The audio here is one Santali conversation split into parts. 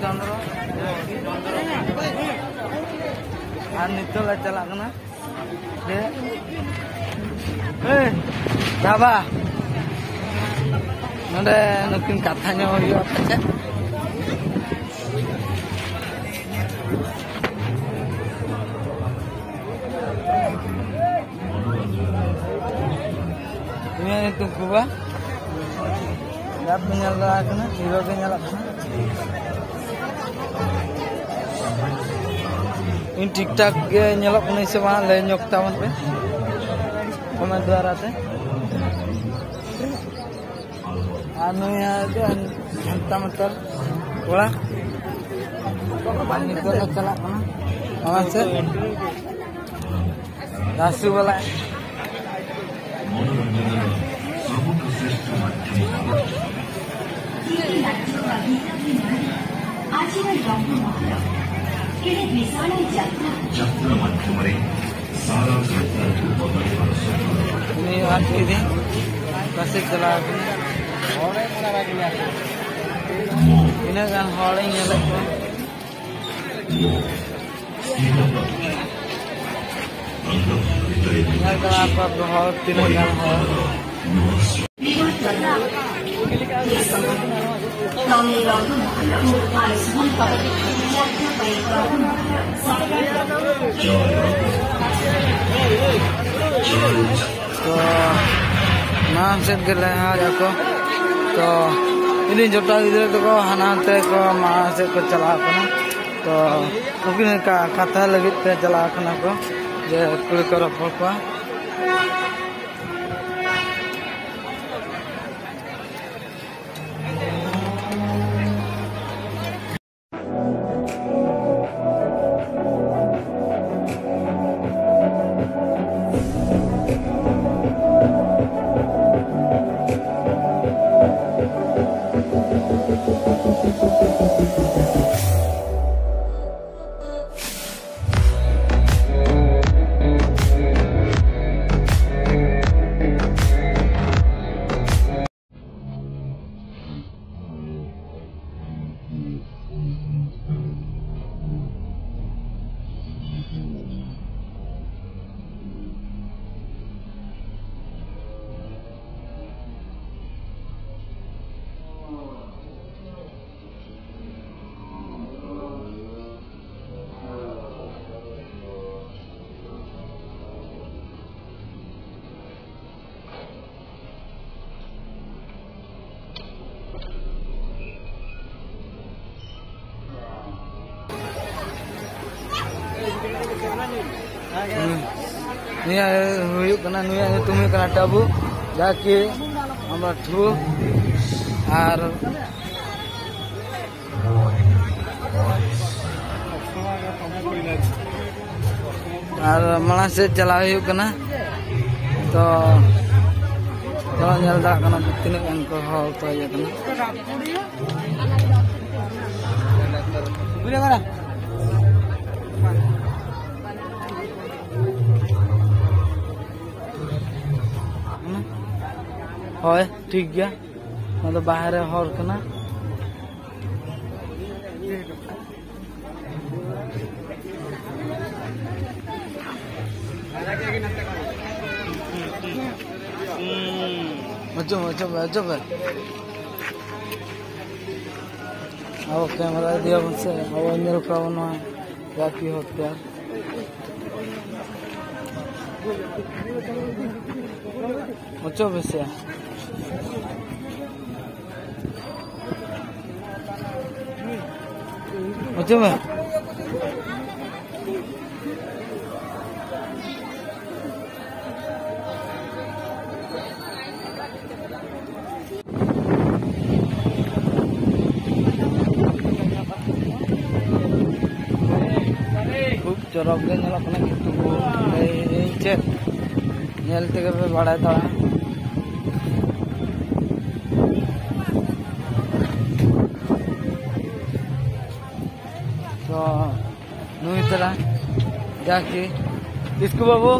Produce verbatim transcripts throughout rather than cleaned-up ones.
ᱪᱚᱱᱫᱨᱚ᱾ ᱟᱨ ᱱᱤᱛᱚᱜ ᱞᱮ ᱪᱟᱞᱟᱜ ᱠᱟᱱᱟ ᱡᱮ, ᱮᱭ, ᱵᱟᱵᱟ, ᱱᱚᱰᱮ ᱱᱩᱠᱤᱱ ᱠᱟᱛᱷᱟ ᱧᱚᱜ ᱦᱩᱭᱩᱜᱼᱟ ᱯᱟᱪᱮᱫ᱾ ᱩᱱᱤᱭᱟᱜ ᱧᱩᱛᱩᱢ ᱠᱩᱵᱟ᱾ ᱡᱟᱦᱟᱸ ᱯᱮ ᱧᱮᱞ ᱫᱟᱲᱮᱭᱟᱜ ᱠᱟᱱᱟ, ᱦᱤᱨᱳ ᱜᱮ ᱧᱮᱞᱚᱜ ᱠᱟᱱᱟ᱾ ᱤᱧ ᱴᱷᱤᱠ ᱴᱷᱟᱠ ᱜᱮ ᱧᱮᱞᱚᱜ ᱠᱟᱹᱱᱟᱹᱧ ᱥᱮ ᱵᱟᱝ, ᱞᱟᱹᱭ ᱧᱚᱜ ᱛᱟᱵᱚᱱ ᱯᱮ ᱠᱚᱢᱮᱱᱴ ᱫᱩᱣᱟᱨᱟ ᱛᱮ᱾ ᱟᱨ ᱱᱩᱭ ᱫᱚ ᱦᱟᱱᱛᱟ ᱢᱟᱛᱟᱞ ᱠᱚᱲᱟ᱾ ᱟᱨ ᱱᱤᱛᱚᱜ ᱞᱮ ᱪᱟᱞᱟᱜ ᱠᱟᱱᱟ ᱚᱲᱟᱜ ᱥᱮᱫ᱾ ᱨᱟᱥᱩ ᱵᱟᱞᱟ᱾ ᱡᱟᱛᱨᱟ ᱢᱟᱫᱽᱫᱷᱚᱢ ᱨᱮ ᱥᱟᱨᱟ ᱡᱟᱛᱨᱟ ᱠᱚ ᱵᱚᱫᱚᱞ ᱩᱱᱤ ᱟᱫ ᱠᱮᱫᱮ ᱯᱟᱥᱮ ᱪᱟᱞᱟᱣ ᱟᱠᱟᱱᱟ᱾ ᱛᱤᱱᱟᱹᱜ ᱜᱟᱱ ᱦᱚᱲᱤᱧ ᱧᱮᱞᱮᱫ ᱠᱚᱣᱟ᱾ ᱧᱮᱞ ᱛᱟᱞᱟᱝ ᱠᱚ ᱦᱚᱲ, ᱛᱤᱱᱟᱹᱜ ᱜᱟᱱ ᱦᱚᱲ᱾ ᱛᱚ ᱢᱟᱲᱟᱝ ᱥᱮᱫ ᱜᱮ ᱞᱟᱦᱟ ᱟᱠᱚ᱾ ᱛᱚ ᱤᱧ ᱨᱮᱱ ᱡᱚᱴᱟᱣ ᱜᱤᱫᱽᱨᱟᱹ ᱛᱟᱠᱚ ᱦᱟᱱᱟ ᱦᱟᱱᱛᱮ ᱠᱚ ᱢᱟᱲᱟᱝ ᱥᱮᱫ ᱠᱚ ᱪᱟᱞᱟᱣ ᱠᱟᱱᱟ᱾ ᱛᱚ ᱩᱱᱠᱤᱱ ᱠᱟ-, ᱠᱟᱛᱷᱟ ᱞᱟᱹᱜᱤᱫ ᱛᱮ ᱪᱟᱞᱟᱣ ᱠᱟᱱᱟ ᱠᱚ, ᱡᱮ ᱠᱩᱲᱤ ᱠᱚ ᱨᱚᱯᱚᱲ ᱠᱚᱣᱟ᱾ ᱱᱩᱭᱟᱜ ᱦᱩᱭᱩᱜ ᱠᱟᱱᱟ, ᱱᱩᱭᱟᱜ ᱧᱩᱛᱩᱢ ᱦᱩᱭᱩᱜ ᱠᱟᱱᱟ ᱴᱟᱵᱩ, ᱡᱟᱦᱟᱸ ᱠᱤ ᱟᱢᱵᱟ ᱴᱷᱩ᱾ ᱟᱨ, ᱟᱨ ᱢᱟᱲᱟᱝ ᱥᱮᱫ ᱪᱟᱞᱟᱣ ᱦᱩᱭᱩᱜ ᱠᱟᱱᱟ᱾ ᱛᱚ ᱛᱚ ᱧᱮᱞ ᱫᱟᱲᱮᱭᱟᱜ ᱠᱟᱱᱟ ᱛᱤᱱᱟᱹᱜ ᱜᱟᱱ ᱠᱚ ᱦᱚᱲ ᱠᱚ ᱦᱮᱡ ᱟᱠᱟᱱᱟ᱾ ᱦᱳᱭ, ᱴᱷᱤᱠ ᱜᱮᱭᱟ᱾ ᱱᱚᱣᱟ ᱫᱚ ᱵᱟᱦᱨᱮ ᱦᱚᱲ ᱠᱟᱱᱟ᱾ ᱟᱸᱡᱚᱢ, ᱟᱸᱡᱚᱢ, ᱟᱸᱡᱚᱢ᱾ ᱟᱵᱚ ᱠᱮᱢᱮᱨᱟ ᱤᱫᱤᱭᱟᱵᱚᱱ ᱥᱮ, ᱟᱵᱚ ᱧᱮᱞ ᱠᱚᱣᱟ ᱵᱚᱱ ᱱᱚᱣᱟ ᱡᱟᱹᱛᱤ ᱦᱚᱛᱭᱟ᱾ ᱚᱪᱚᱜ ᱢᱮᱥᱮ᱾ ᱚᱪᱚᱜ ᱢᱮ᱾ ᱠᱷᱩᱵ ᱪᱚᱨᱚᱠ ᱜᱮ ᱧᱮᱞᱚᱜ ᱠᱟᱱᱟ, ᱠᱤᱱᱛᱩ ᱞᱟᱹᱭ ᱪᱮᱫ, ᱧᱮᱞ ᱛᱮᱜᱮ ᱯᱮ ᱵᱟᱲᱟᱭ ᱫᱟᱲᱮᱭᱟᱜᱼᱟ᱾ ᱛᱚ ᱱᱩᱭ ᱛᱟᱨᱟ ᱡᱟᱠᱤ ᱠᱤᱥᱠᱩ ᱵᱟᱹᱵᱩ,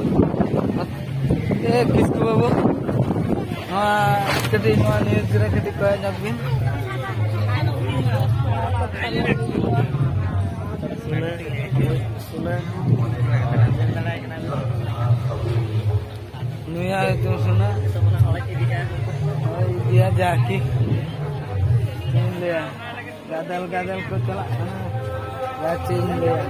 ᱮ ᱠᱤᱥᱠᱩ ᱵᱟᱹᱵᱩ, ᱱᱚᱣᱟ ᱠᱟᱹᱴᱤᱡ, ᱱᱚᱣᱟ ᱱᱤᱭᱩᱡᱽ ᱨᱮ ᱠᱟᱹᱴᱤᱡ ᱠᱚᱭᱚᱜ ᱧᱚᱜ ᱵᱤᱱ᱾ ᱱᱩᱭᱟᱜ ᱧᱩᱛᱩᱢ ᱥᱩᱱᱟ᱾ ᱦᱳᱭ, ᱤᱫᱤᱭᱟ ᱡᱟᱠᱤ᱾ ᱪᱮᱫ ᱤᱧ ᱞᱟᱹᱭᱟ? ᱜᱟᱫᱮᱞ ᱜᱟᱫᱮᱞ ᱠᱚ ᱪᱟᱞᱟᱜ ᱠᱟᱱᱟ᱾ ᱭᱟ ᱪᱮᱫ ᱤᱧ ᱞᱟᱹᱭᱟ?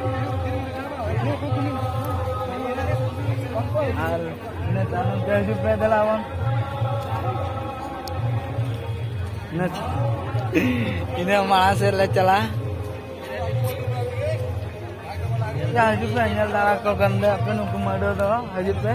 ᱟᱨ ᱤᱱᱟᱹ ᱛᱟᱭᱱᱚᱢ ᱛᱮ ᱦᱤᱡᱩᱜ ᱯᱮ, ᱫᱮᱞᱟ ᱵᱚᱱ᱾ ᱤᱱᱟᱹ, ᱤᱱᱟᱹ ᱢᱟᱲᱟᱝ ᱥᱮᱫ ᱞᱮ ᱪᱟᱞᱟᱜᱼᱟ᱾ ᱦᱤᱡᱩᱜ ᱯᱮ, ᱧᱮᱞ ᱫᱟᱲᱟ ᱠᱚ ᱠᱟᱱ ᱫᱚ ᱟᱯᱮ ᱱᱩᱠᱩ ᱢᱟᱹᱰᱣᱟᱹ ᱫᱚ, ᱦᱤᱡᱩᱜ ᱯᱮ᱾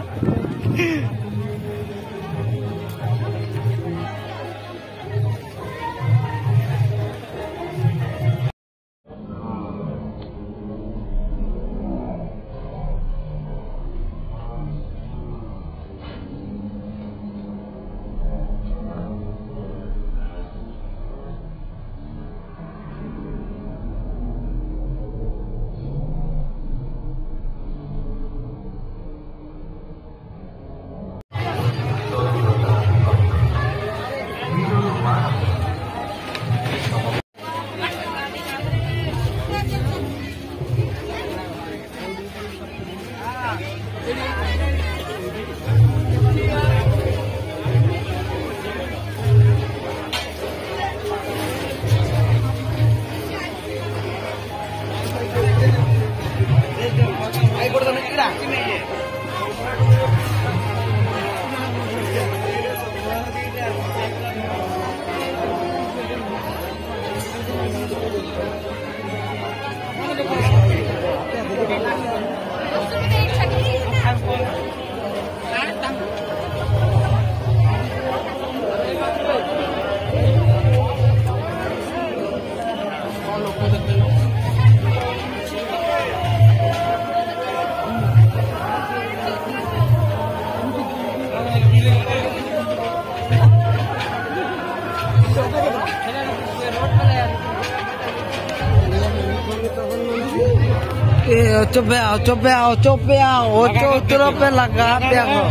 ᱮ, ᱚᱪᱚ ᱯᱮ, ᱚᱪᱚ ᱯᱮ, ᱚᱪᱚ ᱯᱮ, ᱚᱪᱚ ᱩᱛᱟᱹᱨᱚᱜ ᱯᱮ, ᱞᱟᱜᱟ ᱯᱮᱭᱟ ᱠᱚ᱾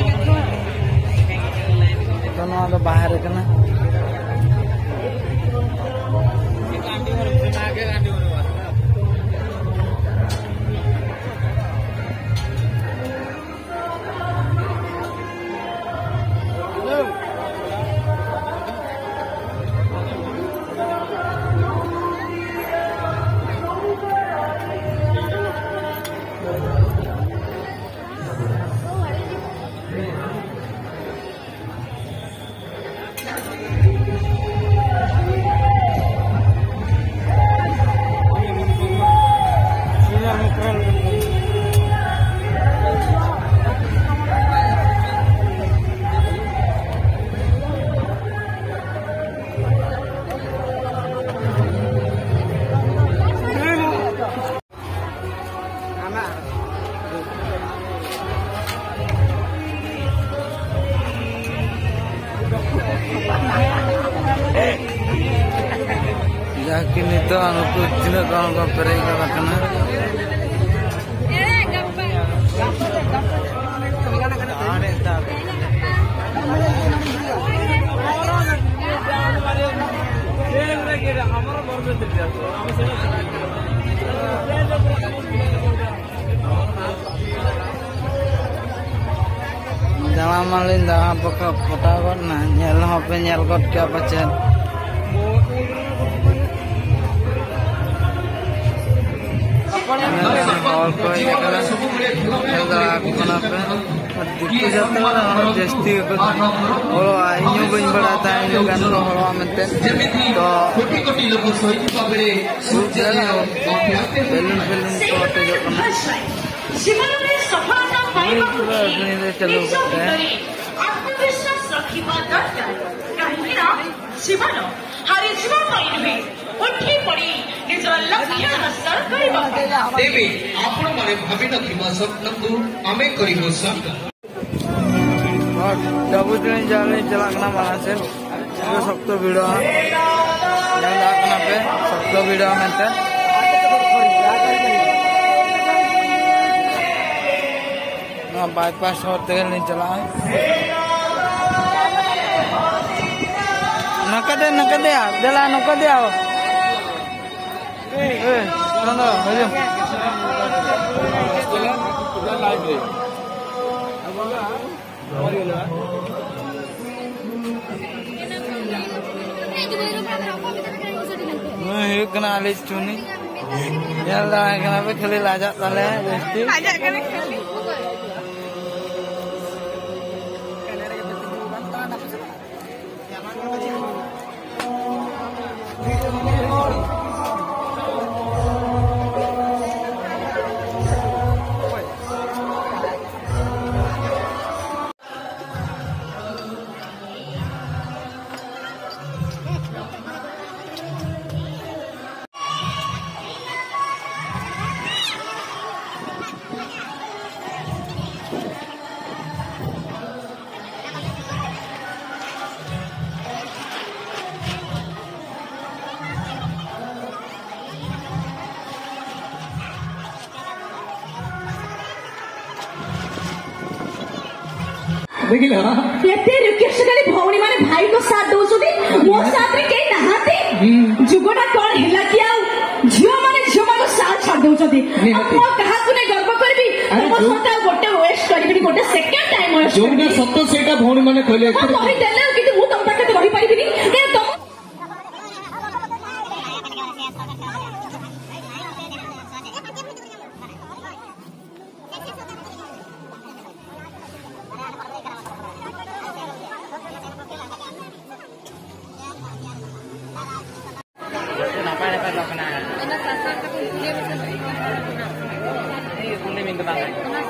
ᱛᱚ, ᱱᱚᱣᱟ ᱫᱚ ᱵᱟᱦᱨᱮ ᱠᱟᱱᱟ᱾ ᱱᱤᱛᱚᱜ ᱱᱩᱠᱩ ᱛᱤᱱᱟᱹᱜ ᱜᱟᱱ ᱠᱚ ᱯᱮᱨᱮᱡ ᱜᱚᱫ ᱟᱠᱟᱱᱟ᱾ ᱫᱟᱬᱟ ᱢᱟᱞᱤᱧ ᱫᱟᱬᱟ ᱯᱚᱠᱟ-, ᱯᱚᱴᱟᱣ ᱜᱚᱫ ᱱᱟ, ᱧᱮᱞ ᱦᱚᱸᱯᱮ ᱧᱮᱞ ᱜᱚᱫ ᱠᱮᱭᱟ ᱯᱟᱪᱮᱫ᱾ ᱦᱚᱲ ᱠᱚ ᱦᱮᱡ ᱟᱠᱟᱱᱟ, ᱧᱮᱞ ᱫᱟᱬᱟ ᱟᱠᱚ ᱠᱟᱱᱟ ᱯᱮ᱾ ᱟᱨ ᱫᱤᱠᱩ ᱡᱟᱹᱛᱤ ᱢᱟ ᱟᱨᱦᱚᱸ ᱡᱟᱹᱥᱛᱤ ᱜᱮᱠᱚ ᱦᱚᱲᱚᱜᱼᱟ᱾ ᱤᱧ ᱦᱚᱸ ᱵᱟᱹᱧ ᱵᱟᱲᱟᱭ ᱛᱟᱦᱮᱸᱫ ᱤᱱᱟᱹᱜ ᱜᱟᱱ ᱠᱚ ᱦᱚᱲᱚᱜᱼᱟ ᱢᱮᱱᱛᱮ᱾ ᱛᱚ, ᱠᱷᱩᱵ ᱜᱮ ᱵᱮᱞᱩᱱ ᱯᱷᱮᱞᱩᱱ ᱠᱚ ᱟᱴᱮᱡᱚᱜ ᱠᱟᱱᱟ᱾ ᱡᱤᱵᱚᱱ ᱨᱮ ᱥᱚᱯᱷᱚᱞᱚᱛᱟ ᱯᱩᱨᱟᱹ ᱯᱟଇᱵᱟ ᱟᱹᱠᱷᱨᱤᱧ ᱨᱮ ᱪᱟᱹᱞᱩ ᱱᱤᱡ ᱠᱟᱛᱮ᱾ ᱵᱷᱤᱛᱨᱤ ᱟᱛᱢᱚᱵᱤᱥᱣᱟᱥ ᱨᱚᱠᱷᱤᱵᱟ ᱫᱚᱨᱠᱟᱨ, ᱠᱟᱦᱤᱸᱠᱤ ᱱᱟ ᱡᱤᱵᱚᱱ ᱦᱟᱨᱤᱡᱤᱵᱟ ᱯᱟᱭᱱᱩᱦᱮ ଉଠି ପଡ଼ି ନିଜର ଲକ୍ଷ୍ୟ ହାସଲ କରିବା ପାଇଁ। ତେବେ ଆପଣମାନେ ଭାବିନଥିବା ସ୍ୱପ୍ନକୁ ଆମେ କରିବ ସାକାର। ᱟᱨ ᱰᱟᱵᱩ ᱛᱮᱞᱤᱧ ᱡᱟᱦᱟᱸ ᱞᱤᱧ ᱪᱟᱞᱟᱜ ᱠᱟᱱᱟ ᱢᱟᱲᱟᱝ ᱥᱮᱫ, ᱯᱩᱨᱟᱹ ᱥᱚᱠᱛᱚ ᱵᱷᱤᱲᱚᱜᱼᱟ᱾ ᱧᱮᱞ ᱫᱟᱲᱮᱭᱟᱜ ᱠᱟᱱᱟ ᱯᱮ, ᱥᱚᱠᱛᱚ ᱵᱷᱤᱲᱚᱜᱼᱟ ᱢᱮᱱᱛᱮ᱾ ᱱᱚᱣᱟ ᱵᱟᱭᱯᱟᱥ ᱦᱚᱨ ᱛᱮᱜᱮ ᱞᱤᱧ ᱪᱟᱞᱟᱜᱼᱟ᱾ ᱱᱚᱝᱠᱟ ᱫᱮ, ᱱᱚᱝᱠᱟ ᱫᱮ, ᱫᱮᱞᱟ, ᱱᱚᱝᱠᱟ ᱫᱮ ᱟᱣ᱾ ᱮ, ᱱᱚ, ᱱᱚ, ᱦᱤᱡᱩᱜ᱾ ᱱᱩᱭ ᱦᱩᱭᱩᱜ ᱠᱟᱱᱟ ᱟᱞᱮ ᱪᱩᱱᱤ᱾ ᱧᱮᱞ ᱫᱟᱲᱮᱭᱟᱭ ᱠᱟᱱᱟ ᱯᱮ, ᱠᱷᱟᱹᱞᱤ ᱞᱟᱡᱟᱜ ᱛᱟᱞᱮ ᱡᱟᱹᱥᱛᱤ᱾ ᱞᱟᱡᱟᱜ ᱠᱟᱱᱟ ᱠᱷᱟᱹᱞᱤ᱾ ଦେଖିଲ? ଏତେ ରିକ୍ୱେଷ୍ଟ କଲି, ଭଉଣୀମାନେ ଭାଇଙ୍କ ସାଥ ଦଉଛନ୍ତି, ମୋ ସାଥରେ କେହି ନାହାନ୍ତି। ହୁଁ। ଯୁଗଟା କଣ ହେଲା କି ଆଉ? ଝିଅମାନେ ଝିଅମାନଙ୍କ ସାଥ ଛାଡ଼ି ଦଉଛନ୍ତି। ଆଉ ନିହାତି। ମୁଁ କାହାକୁ ନେଇ ଗର୍ବ କରିବି? ଆରେ ତମ ଯୋଉ ସହିତ ଆଉ ଗୋଟେ ୱେଷ୍ଟ କରିବିନି, ଗୋଟେ ସେକେଣ୍ଡ ଟାଇମ ୱେଷ୍ଟ ଯୋଉଟା କରିବିନି। ସତ ସେଇଟା ଭଉଣୀମାନେ କହିଲେ। ହଁ, ଏଥିରେ କହିଦେଲେ, କିନ୍ତୁ ମୁଁ ତମ ପାଖରେ ତ ରହିପାରିବିନି। ଏ ତମ ᱱᱟᱯᱟᱭ ᱱᱟᱯᱟᱭ ᱫᱚ ᱠᱟᱱᱟ᱾ ᱩᱱᱤ ᱢᱤᱫ ᱫᱚ ᱵᱟᱝ ᱠᱟᱱᱟ᱾